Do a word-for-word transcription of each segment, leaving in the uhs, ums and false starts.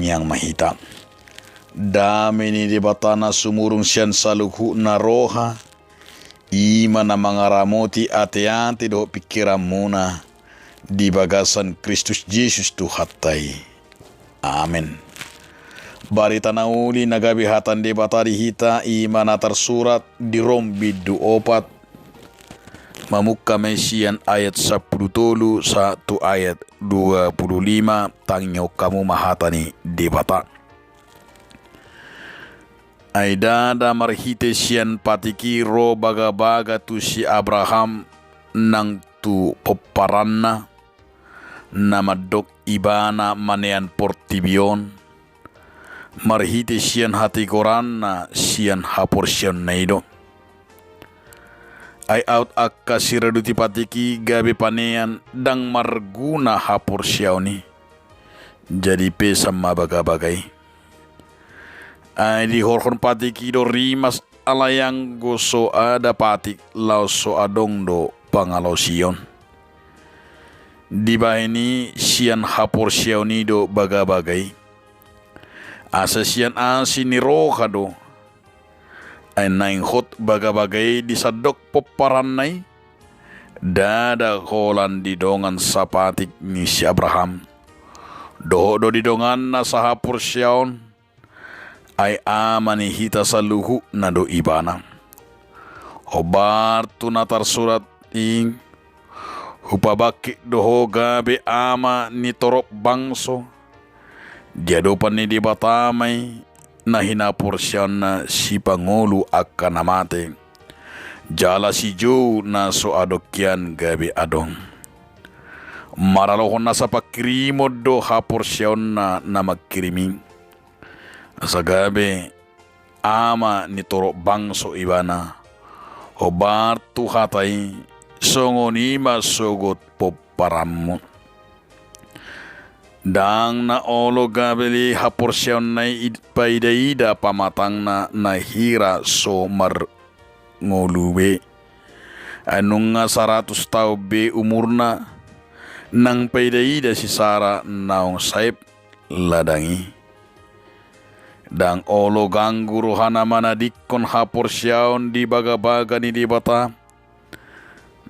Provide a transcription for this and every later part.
Tangiang ma hita. Dame ni Debata na sumurung sian saluhutna roha, i ma na mangaramoti ateate dohot pingkiranmuna di bagasan Kristus Jesus Tuhanta i. Amen. Barita na uli na gabe hata ni Debata di hita i ma na tarsurat di Rom bindu opat, mamungka ma i sian ayat sampulu tolu sahat tu ayat dua pulu lima. Tangihon hamu ma hata ni Debata. Ai ndada marhite sian patik i ro bagabaga tu si Abraham nang tu pomparanna, na mandok ibana manean portibi on, marhite sian hatigoranna sian haporseaonna i do. Ai aut angka siraduti patik i gabe panean ndang marguna haporseaon i, jadi pesan ma bagabaga i. Ai dihorhon patik i do rimas, alai anggo so ada patik laos so adong do pangalaosion. Dibahen i sian haporseaon i do bagabaga i, asa sian asi ni roha do. Ai naeng hot bagabaga i di sandok pomparanna i, ndada holan di dongan sapatik ni si Abraham, dohot do di donganna sahaporseaon, ai ama ni hita saluhutna do ibana. Hombar tu na tarsurat i, hupabangkit do ho gabe ama ni torop bangso, di adopan ni Debata ma i na hinaporseaonna sipangolu angka na mate, jala sijou na so adong hian gabe adong. Maralohon nasa pangkirimon do haporseaonna na mangkirim i, asa gabe ama ni torop bangso ibana, hombar tu hata i, songon i ma sogot pomparanmu. Ndang na olo gabe le haporseaonna i id-, paidaida pamatangna na hira so marngolu be. Ai nunga saratus taon be umurna, nang paidaida si Sara naung saep ladang i. Ndang olo ganggu rohana manadingkon haporseaon di bagabaga ni Debata.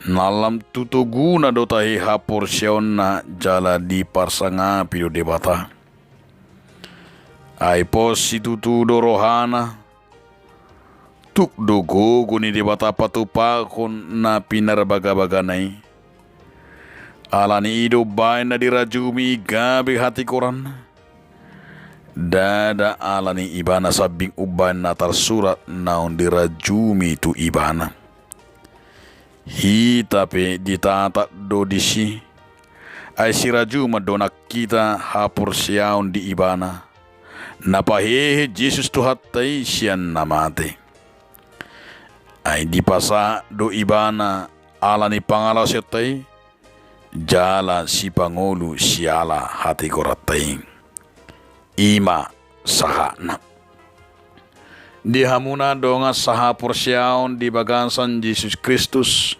Na lam tu toguna do tahe haporseaonna jala diparsangapi do Debata. Ai pos situtu do rohana, tuk do gogo ni Debata patupahon na pinarbagabagana i. Ala ni i do umbahen na dirajumi i gabe hatigoranna. Ndada ala ni ibana sambing umbahen na tarsurat naung dirajumi tu ibana. Hita pe ditatap do disi, ai sirajuman do nang hita haporseaon di ibana, na pahehe Jesus Tuhanta i sian na mate. Ai dipasahat do ibana ala ni pangalaosionta i, jala sipangolu siala hatigoranta i. I ma sahatna. Di hamuna dongan sahaporseaon di bagasan Jesus Kristus,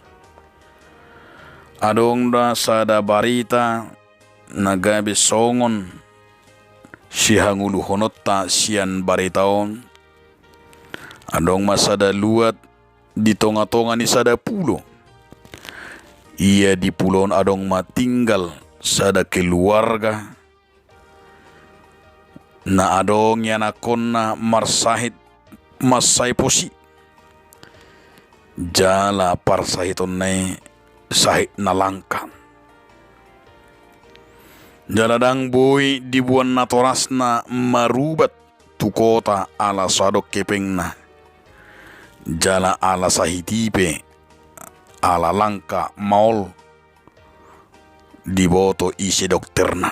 adong do sada barita na gabe songon sihangoluhononta sian barita on. Adong ma sada luat di tongatonga ni sada pulo. Ia di pulo on adong ma tinggal sada keluarga na adong ianakhonna marsahit mansai pos i. Jala parsahitonna i sahit na langka. Jala ndang boi diboan natorasna marubat tu kota ala so adong hepengna. Jala ala sahit i pe, ala langka maol diboto ise dokterna.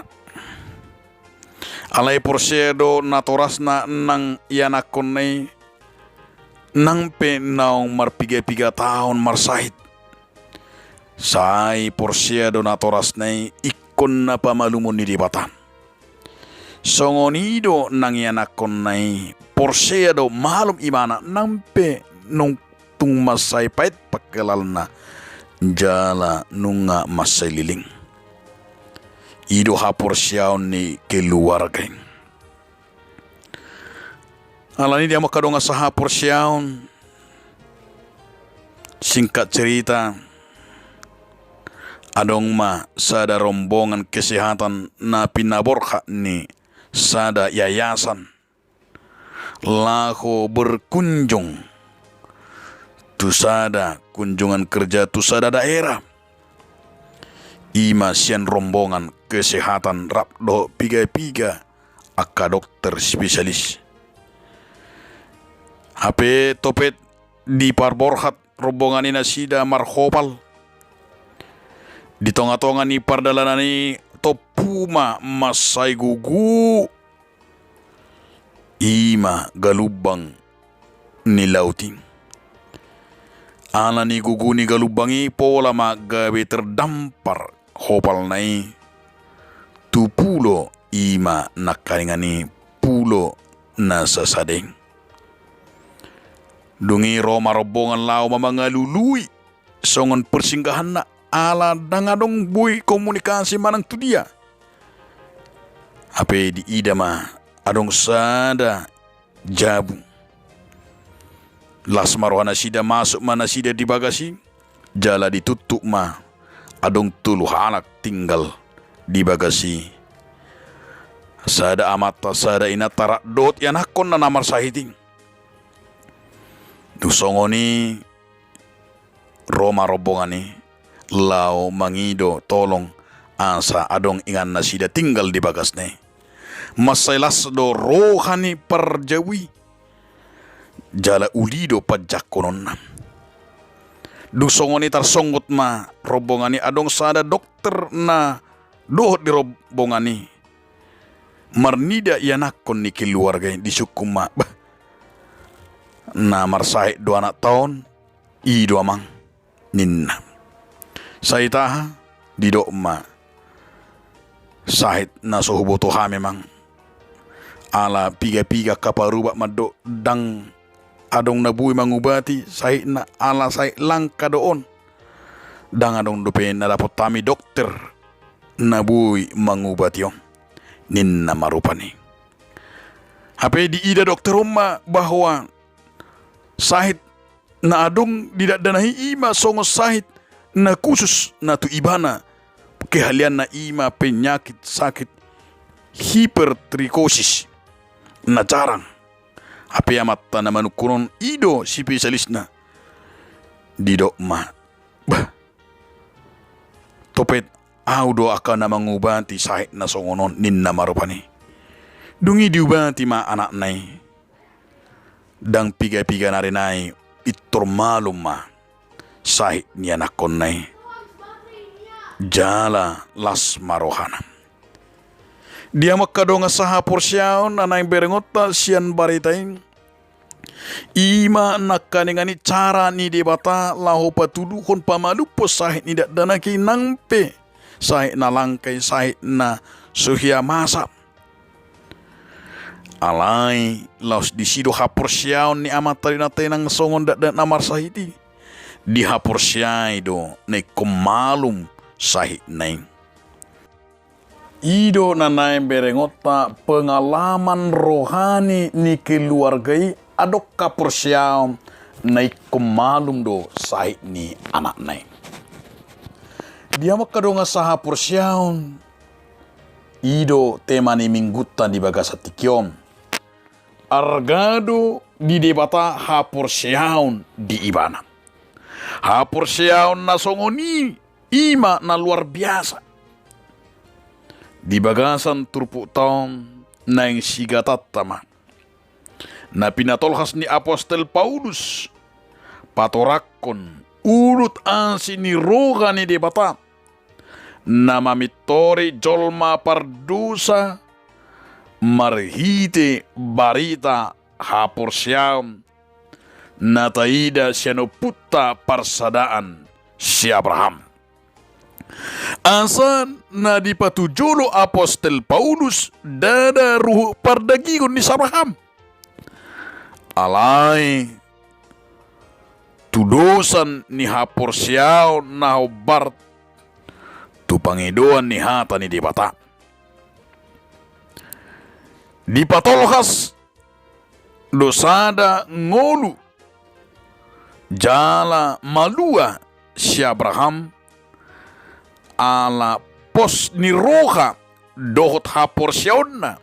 Alai porsea do natorasna nang ianakhonna i, nang pe naung marpigapiga taon marsahit. Sai porsea do natorasna i ingkon na pamalumon ni Debata. Songon i do nang ianakhonna i, porsea do malum ibana nang pe nunga tung mansai paet pangkelalna jala nunga mansai leleng. I do haporseaon ni keluarga i. Alani i, di hamu angka dongan sahaporseaon, singkat cerita, adong ma sada rombongan kesehatan na pinaborhat ni sada yayasan laho berkunjung tu sada kunjungan kerja tu sada daerah. I ma sian rombongan kesehatan rap dohot piga-piga angka dokter spesialis. Hape topet diparborhat rombongan i nasida marhopal. Di tonga-tonga ni pardalanan i tompu ma mansai gugu, i ma galumbang ni laut i. Ala ni gugu ni galumbang i pola ma gabe terdampar hopalna i tu pulo, i ma nangkaningan i pulo na sasada i. Dung i ro ma rombongan laho ma mangalului songon persinggahanna, ala ndang adong boi komunikasi manang tu dia. Hape diida ma adong sada jabu. Las ma roha nasida, masuk ma nasida di bagas i, jala ditutup ma adong tolu halak tinggal di bagas i. Sada amanta, sada inanta rap dohot ianakkonna na marsahit i. Dung songon i ro ma rombongan i laho mangido tolong asa adong ingan nasida tinggal di bagasna i. Mansai las do roha ni parjabu i, jala uli do panjangkononna. Dung songon i tarsonggot ma rombongan i, adong sada dokter na dohot di rombongan i marnida ianakkon ni keluarga i, disungkun ma, bah, na marsahit do anakta on, i do amang, ninna. Sai taha? Didok ma, sahit na so huboto hami amang. Ala piga-piga angka parubat mandok ndang adong na boi mangubati sahitna, ala sahit langka do on. Ndang adong dope na dapot hami dokter na boi mangubati on, ninna ma rupani. Hape diida dokter on ma bahwa sahit na adong di dakdanak i, i ma songon sahit na khusus na tu ibana, kehalianna i ma penyakit sakit hipertrikosis na jarang. Hape amanta na manungkun on i do spesialisna. Didok ma, bah, topet ahu do angka na mangubati sahit na songon on, ninna ma rupani. Dung i diubati ma anakna i. Ndang piga-piga nari nai pintor malum ma sahit ni anakkonna i, jala las ma rohana. Di hamu angka dongan sahaporseaon na naeng berengonta sian barita i, i ma nangkaningan i cara ni Debata laho patuduhon pamalumhon sahit ni dakdanak i, nang pe sahit na langka i, sahit na so hea masa. Alai laos disi do haporseaon ni amanta dohot inanta i nang songon dakdanak na marsahit i. Dihaporseai do na ingkon malum sahitna i. I do na naeng berengonta pengalaman rohani ni keluarga i, adong haporseaon na ingkon malum do sahit ni anakna i. Di hamu angka dongan sahaporseaon, i do tema ni minggunta di bagasan tingki on. Arga do di Debata haporseaon di Ibana. Haporseaon na songon i, i ma na luar biasa. Di bagasan turpukta on naeng sigatanta ma na pinatolhas ni apostel Paulus patoranghon ulut asi ni roha ni Debata na mamintori jolma pardosa marhite barita haporseaon na taida sian ompunta parsadaan si Abraham. Asa na dipatujolo apostel Paulus ndada ruhut pardagingon ni si Abraham. Alai tudosan ni haporseaon na hombar tu pangidoan ni hata ni Debata. Dipatolhas do sada ngolu jala malua si Abraham ala pos ni roha dohot haporseaonna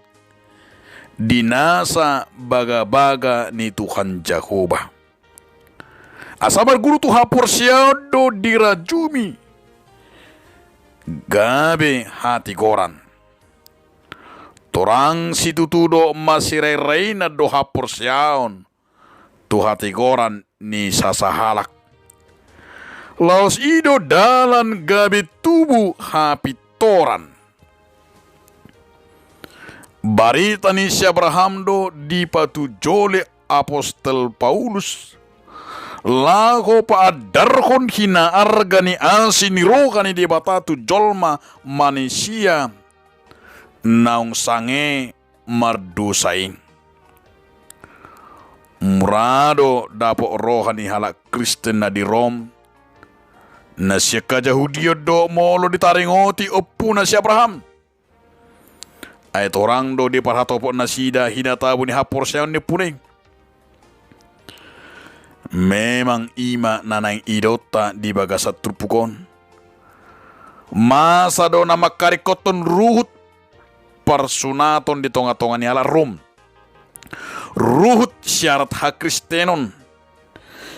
di nasa bagabaga ni Tuhan Jahowa. Asa marguru tu haporseaon do dirajumi gabe hatigoran. Torang situtu do masirairainan do haporseaon tu hatigoran ni sasahalak. Laos i do dalan gabe tubu hapintoran. Barita ni si Abraham do dipatujolo apostel Paulus laho paandarhon hinaarga ni asi ni roha ni Debata tu jolma manisia naung sange mardosa i. Mura do dapot roha ni halak Kristen na di Rom na sian hajahudion do molo ditaringoti ompuna si Abraham. Ai torang do diparhatopot nasida hinatabo ni haporseaon ni ompuna i. Memang i ma na naeng idaonta di bagasan turpuk on. Masa do na mangkaringkothon ruhut parsunaton di tongatonga ni halak Rom. Ruhut syarat hakristenon,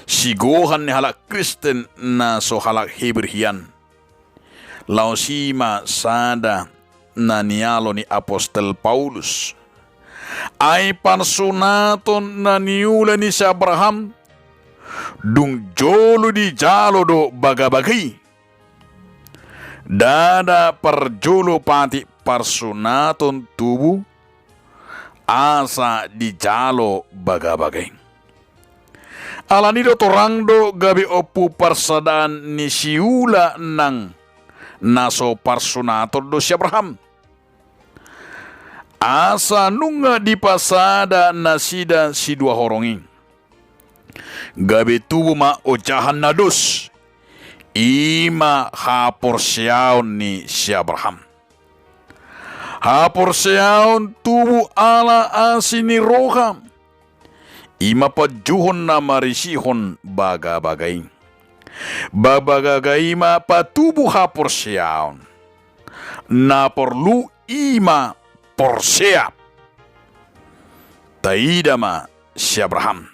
sigohan ni halak Kristen na so halak Heber hian. Laos i ma sada na nialo ni apostel Paulus. Ai parsunaton na niula ni si Abraham dung jolo dijalo do bagabaga i. Ndada parjolo patik parsunaton tubu asa dijalo bagabaga i. Alani do torang do gabe ompu parsadaan ni siula nang na so parsunaton do si Abraham. Asa nunga dipasada nasida sidua horong i, gabe tubu ma ojahan na dos, i ma haporseaon ni si Abraham. Haporseaon tubu ala asi ni roha, i ma panjuhon na marisihon bagabaga i. Bagabaga i ma patubu haporseaon. Na porlu i ma porsea. Taida ma si Abraham.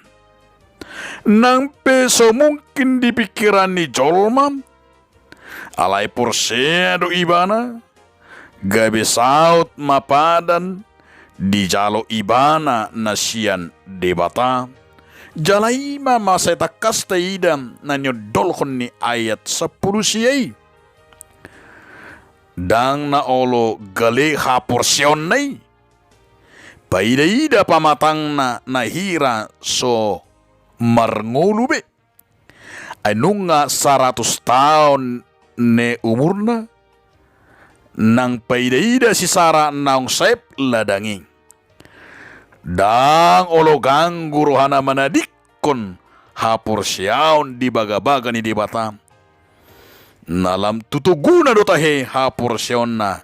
Nang pe so mungkin di pingkiran ni jolma, alai porsea do ibana, gabe saut ma padan dijalo ibana na sian Debata. Jala i ma masa i tangkas taida na niondolhon ni ayat sampulu sia i. Ndang na olo gale haporseaonna i. Paidaida pamatangna na hira so marngolu be. Ai nunga saratus taon ne umurna, nang paidaida si Sara naung saep ladang i. Ndang olo ganggu rohana manadingkon haporseaon di bagabaga ni Debata. Na lam tu toguna do tahe haporseaonna,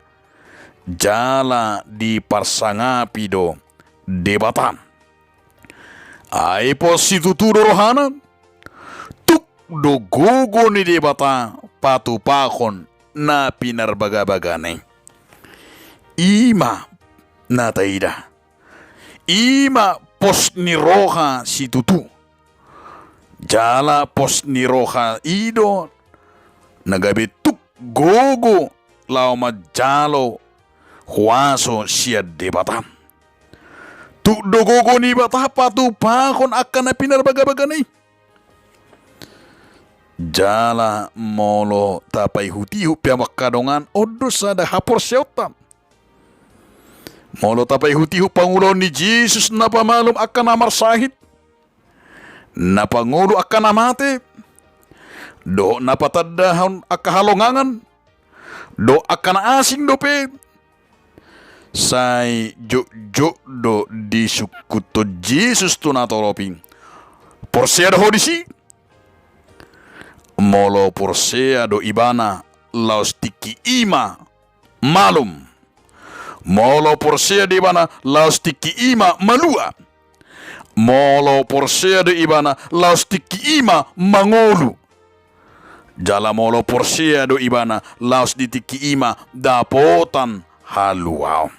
jala diparsangapi do Debata. Ai pos situtu do rohana, tuk do gogo ni Debata patupahon na pinarbagabagana i. I ma na taida. I ma pos ni roha situtu. Jala pos ni roha i do na gabe tuk gogo laho manjalo huaso sian Debata. Tuk do gogo ni Debata patupahon angka na pinarbagabagana i. Jala molo tapaihutihut pe amang haha dongan, on do sada haporseaonta. Molo tapaihutihut pangulaon ni Jesus na pamalum angka na marsahit, na pangolu angka na mate, dohot na patandahon angka halongangan, dohot angka na asing dope, sai jotjot do disungkuthon Jesus tu natorop i. Porsea do ho disi? Molo porsea do ibana, laos tingki i ma malum. Molo porsea do ibana, laos tingki i ma malua. Molo porsea do ibana, laos tingki i ma mangolu. Jala molo porsea do ibana, laos di tingki i ma dapotan haluaon.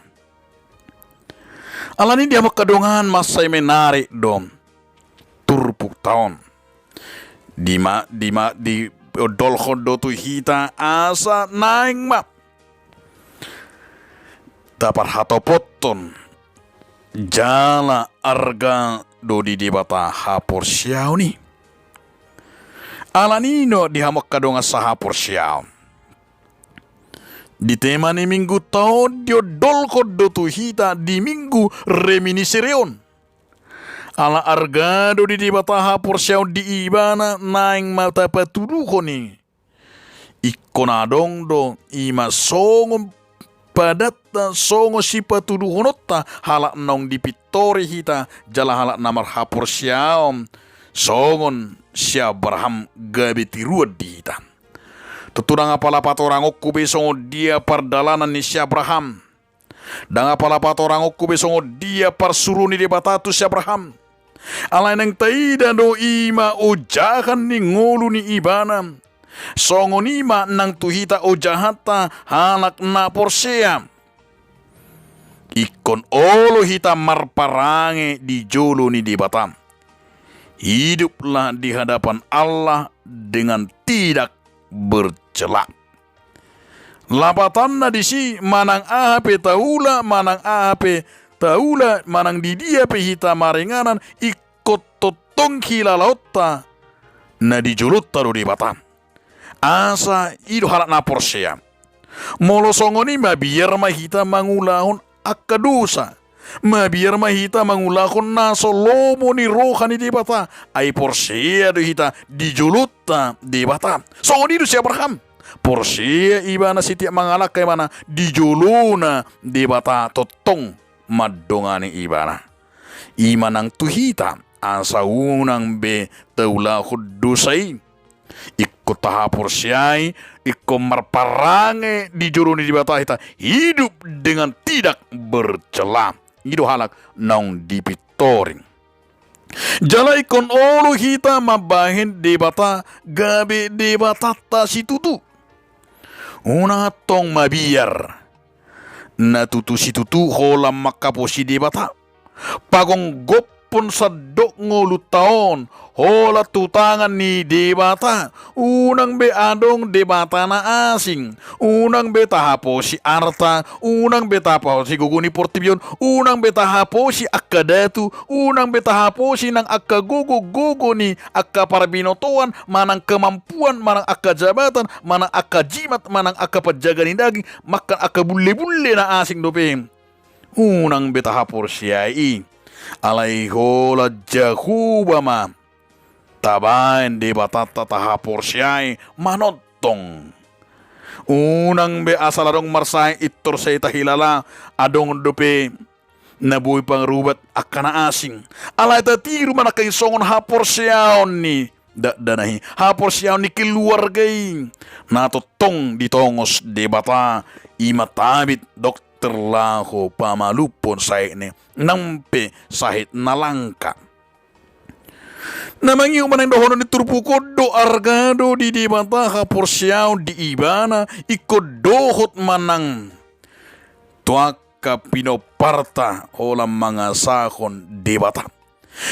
Alani i di hamu angka dongan, mansai menarik do turpukta on. Di ma, di ma, diondolhon do tu hita asa naeng ma taparhatopothon jala arga do di Debata haporseaon i. Alani i do di hamu angka dongan sahaporseaon, di tema ni mingguta on diondolhon do tu hita di Minggu Reminiscere on. Ala arga do di Debata haporseaon di ibana, naeng ma tapatuduhon i. Ingkon adong do i ma songon padanta, songon sipatuduhononta, halak naung dipintori hita, jala halak na marhaporseaon songon si Abraham gabe tiruan di hita. Tontu ndang apala patorangonku be songon dia pardalanan ni si Abraham. Ndang apala patorangonku be songon dia parsuruon ni Debata tu si Abraham. Alai naeng taida do i ma ojahan ni ngolu ni ibana. Songon i ma nang tu hita ojahanta halak na porsea. Ingkon olo hita marparange di jolo ni Debata. Hiduplah di hadapan Allah dengan tidak bercela. Lapatanna disi, manang aha pe taula, manang aha pe taula, manang di dia pe hita maringanan, ingkon tongtong hilalaonta na di jolonta do Debata. Asa i do halak na porsea. Molo songon i, mabiar ma hita mangulahon angka dosa. Mabiar ma hita mangulahon na so lomo ni roha ni Debata. Ai porsea do hita di jolonta Debata. Songon i do si Abraham. Porsea ibana setiap mangalangka ibana di jolona Debata tongtong mandongani ibana. I ma nang tu hita, asa unang be taulahon dosa i. Ingkon tahaporseai, ingkon marparange di jolo ni Debata hita, hidup dengan tidak bercela. I do halak naung dipintori. Jala ingkon olo hita mambahen Debata gabe Debatanta situtu. Unang antong mabiar na tutu situtu holan manghaposi Debata. Pagomgophon sandok ngolunta on holan tu tangan ni Debata. Unang be adong debata na asing. Unang be tahaposi arta, unang be tahaposi gogo ni portibi on, unang be tahaposi angka datu, unang be tahaposi nang angka gogo-gogo ni angka parbinotoan, manang kemampuan, manang angka jabatan, manang angka jimat, manang angka panjaga ni daging, manang angka bulle-bulle na asing dope. Unang be tahaporseai i. Alai holan Jahowa ma tabaen Debatanta tahaporseai manongtong. Unang be asal adong marsahit, pintor sai tahilala, adong dope na boi pangarubat angka na asing. Alai tatiru ma nangkin songon haporseaon ni dakdanak i, haporseaon ni keluarga i, na tongtong ditongos Debata, i ma tabib, dokter laho pamalumhon sahitna i, nang pe sahit na langka. Na mangihut manang dohonon ni turpuk on do, arga do di Debata haporseaon di ibana, ingkon dohot manang tu angka pinomparta holan mangasahon Debata.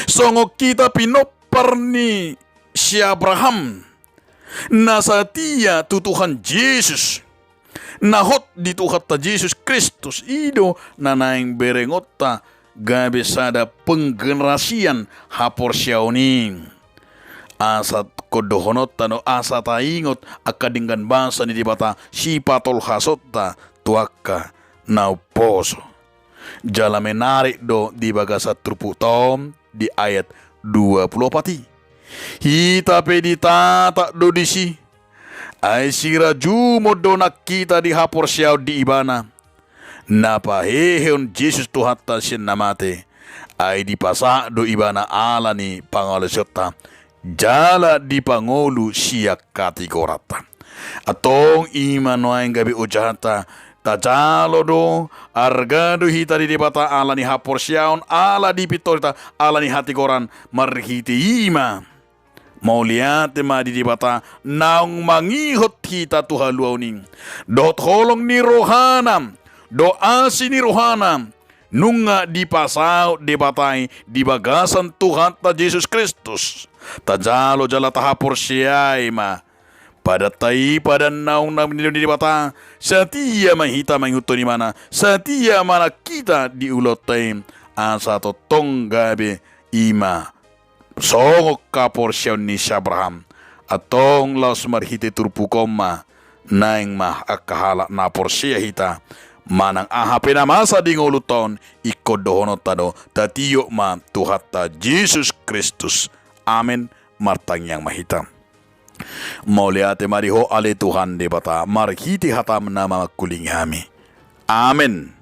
Songon hita pinompar ni si Abraham, na satia tu Tuhan Jesus, na hot di Tuhanta Jesus Kristus, i do na naeng berengonta gabe sada penggenerasian haporseaon i. Asa ingkon dohononta do, asa taingot angka denggan basa ni Debata, sipatolhasonta tu angka na umposo. Jala menarik do di bagasan turpukta on di ayat dua pulu opat i. Hita pe ditatap do disi. Ai sirajumon do nang hita di haporseaon di ibana. Na pahehehon Jesus Tuhanta sian na mate. Ai dipasahat do ibana ala ni pangalaosionta. Jala dipangolu sian hatigoranta. Antong i ma nuaeng gabe ojahanta Tajalo do, arga do hita di Debata ala ni haporseaon, ala dipintor hita, ala ni hatigoran, marhite i ma. Mauliate ma di Debata naung mangihut hita tu haluaon i. Dohot holong ni rohana, dohot asi ni rohana, nunga dipasaut Debata i di bagasan Tuhanta Jesus Kristus. Tajalo jala tahaporseai ma. Padanta i padan naung na nilehon ni Debata, satia ma hita mangihuthon ibana, satia ma nang hita di ulaonta i, asa tongtong gabe i ma songon haporseaon ni si Abraham, antong laos marhite turpuk on ma, naeng ma angka halak na porsea hita, manang aha pe na masa di ngolunta on, ingkon dohononta do, tatiop ma Tuhanta Jesus Kristus. Amen. Martangiang ma hita. Mauliate ma di Ho ale Tuhan Debata, marhite hataM na mangkulingi hami. Amen.